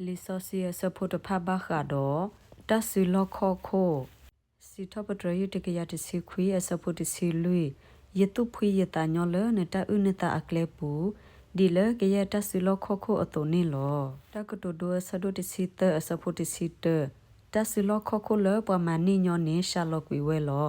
လံာ်စီဆှံအဆၢဖိတဖၣ်ဘၣ်ဃးဒီး တၢ်စုလီၢ်ခီၣ်ခိၣ်, စံးထီၣ်ပတြၢၤ ယုၢ်တကယၤတဆံခွံ အဆၢဖိတဆံလွံၢ်, ယသူၣ်ဖှံယသးညီလၢနတၢ်အုၣ်နသးအကျဲပူၤ, ဒ်လၢကယဲၢ်တၢ်စုလီၢ်ခီၣ်ခိၣ်အသိးန့ၣ်လီၤ. တၢ်ကတိၤဒိအဆၢဒိၣ်တဆံသၢ အဆၢဖိတဆံတၢ, တၢ်စုလီၢ်ခီၣ်ခိၣ်လၢပှၤမၤန့ၢ်ညီန့ၣ် စှၤလီၤကွံာ်ဝဲလီၤ.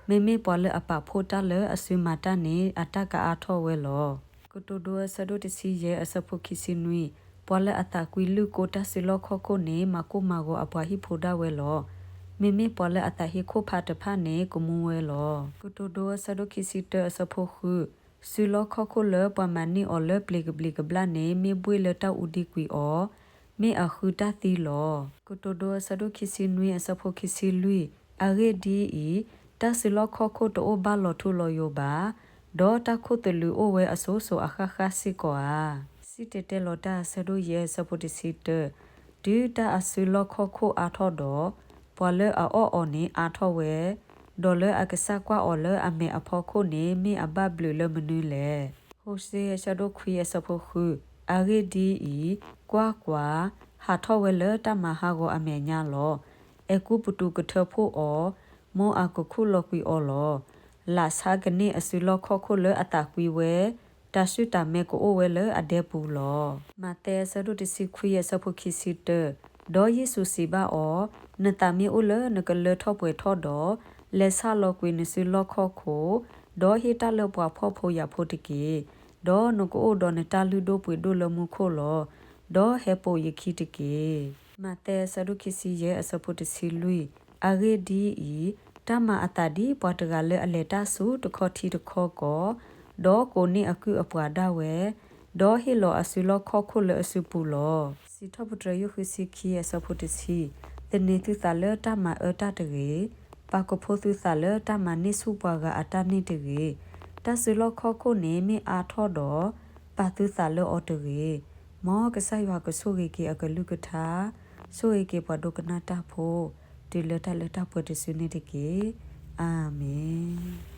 မ့မ့ၢ်ပှၤလၢအပာ်ဖှိၣ်တၢ်လၢအစုမၤတၢ်န့ၣ် အတၢ်ကအါထီၣ်ဝဲလီၤ. ကတိၤဒိအဆၢဒိၣ်တဆံယဲၢ် အဆၢဖိခံဆံနွံ, ပှၤလၢအသးကွံလုၢ်ကိတၢ်စုလီၢ်ခီၣ်ခိၣ်န့ၣ် မၤကိၢ်မၤဂီၤအပှၤဟံၣ်ဖိဒၣ်ဝဲလီၤ. မ့မ့ၢ်ပှၤလၢအသးဟ့ခိၣ်ဖးတဖၣ်န့ၣ် ကမူဝဲလီၤ. ကတိၤဒိအဆၢဒိၣ်ခံဆံတၢ အဆၢဖိဃု, စုလီၢ်ခီၣ်ခိၣ်လၢပှၤမၤန့ၢ်အီၤလၢပျ့ၤကဘျံးကဘျၣ်န့ၣ် မ့ၢ်ဘှ့ၣ်လၢတၢ်အူဒံကွံာ်အီၤ, မ့ၢ်အဃုတၢ်သံလီၤ. ကတိၤဒိအဆၢဒိၣ်ခံဆံနွံ အဆၢဖိခံဆံလွံၢ်, အဂ့ၢ်ဒ်အံၤ, တၢ်စုလီၢ်ခီၣ်ခိၣ်တအိၣ်ဘၣ်လီၤထူလီၤယိာ်ဘၣ်, ဒီးတၢ်ခိၣ်သလုးအိၣ်ဝဲအစိၤစိၤအဃၣ်ဃၣ်စ့ၢ်ကီးဧါ. စံၣ်တဲၤတဲလီၤတၢ် အဆၢဒိၣ်ယဲၢ် အဆၢဖိတဆံတၢ, တုၤတၢ်အစုလီၢ်ခီၣ်ခိၣ်အါထီၣ်ဒီး, ပှၤလၢအအီၣ်အီၤန့ၣ်အါထီၣ်ဝဲ, ဒီးလၢအကစၢ်ကွၢ်အီၤလၢအမဲာ်အဖီခိၣ်န့ၣ် မ့ၢ်အဘၣ်ဘျုးလၢမနုၤလဲၣ်. ဟိၤၡ့ အဆၢဒိၣ်ခွံ အဆၢဖိဃု, အဂ့ၢ်ဒ်အံၤ, ကွၢ်ကွၢ်, ဟးထီၣ်ဝဲလၢတၢ်မၤဟးဂီၤအမဲာ်ညါလီၤ. အဲၤကူပတူးကထၢဖှိၣ်အီၤ, မိၢ်အကခူၣ်လီၤကွံာ်အီၤလီၤ. လးဆါကန့ၢ်အစုလီၢ်ခီၣ်ခိၣ်လၢအသးကွံဝဲ, တၢ်ဆူၣ်တၢ်မဲကအိၣ်ဝဲလၢအဒဲပူၤလီၤ. မးသဲ အဆၢဒိၣ်တဆံခွံ အဆၢဖိခံဆံတၢ, ဒီးယ့ၣ်ၡူးစံးဘၣ်အီၤ, နသးမ့ၢ်အိၣ်လၢနကလၢထီၣ်ပှဲၤထီၣ်ဒီး, လဲၤဆါလီၤကွံာ်နစုလီၢ်ခီၣ်ခိၣ်, ဒီးဟ့ၣ်တၢ်လၢပှၤဖှီၣ်ဖိယာ်ဖိတက့ၢ်. ဒီးနကအိၣ်ဒီးနတၢ်လုၢ်ဒိၣ်ပှ့ၤဒိၣ်လၢမူခိၣ်လီၤ. ဒီးဟဲပိာ်ယခံတက့ၢ်. မးသဲ အဆၢဒိၣ်ခံဆံယဲၢ် အဆၢဖိတဆံလွံၢ်, အဂ့ၢ်ဒ်အံၤ, တၢ်မၤအသးဒ်ပှၤတဂၤလၢအလဲၤတၢ်ဆူတခီထံတခီကီၢ်, ဒီးကိးန့ၢ်အကုၢ်အပှၤဒၣ်ဝဲ, ဒီးဟ့ၣ်လီၤအစုလီၢ်ခီၣ်ခိၣ်လၢအစုပူၤလီၤ. စံးထီၣ်ပတြၢၤ ယုၢ်ဃုဆံခံ အဆၢဖိတဆံ, သန့ၤသုသးလၢတၢ်မၤအၢတၢ်တဂ့ၤ, ပာ်ကဖိသုသးလၢတၢ်မၤန့ၢ်ဆူၣ်ပှၤဂၤအတၢ်န့ၣ်တဂ့ၤ. တၢ်စုလီၢ်ခီၣ်ခိၣ်န့ၣ်မ့ၢ်အါထီၣ်ဒီး, ပာ်သုသးလၢအီၤတဂ့ၤ. မ်ကစၢ်ယွၤကဆိၣ်ဂ့ၤက့ၤအကလုၢ်ကထါ, ဆိၣ်ဂ့ၤက့ၤပှၤဒိကနၣ်တၢ်ဖိ, တုၤလၢတၢ်လၢတၢ်ပှဲၤတစုန့ၣ်တက့ၢ်. အၤမ့ၣ်.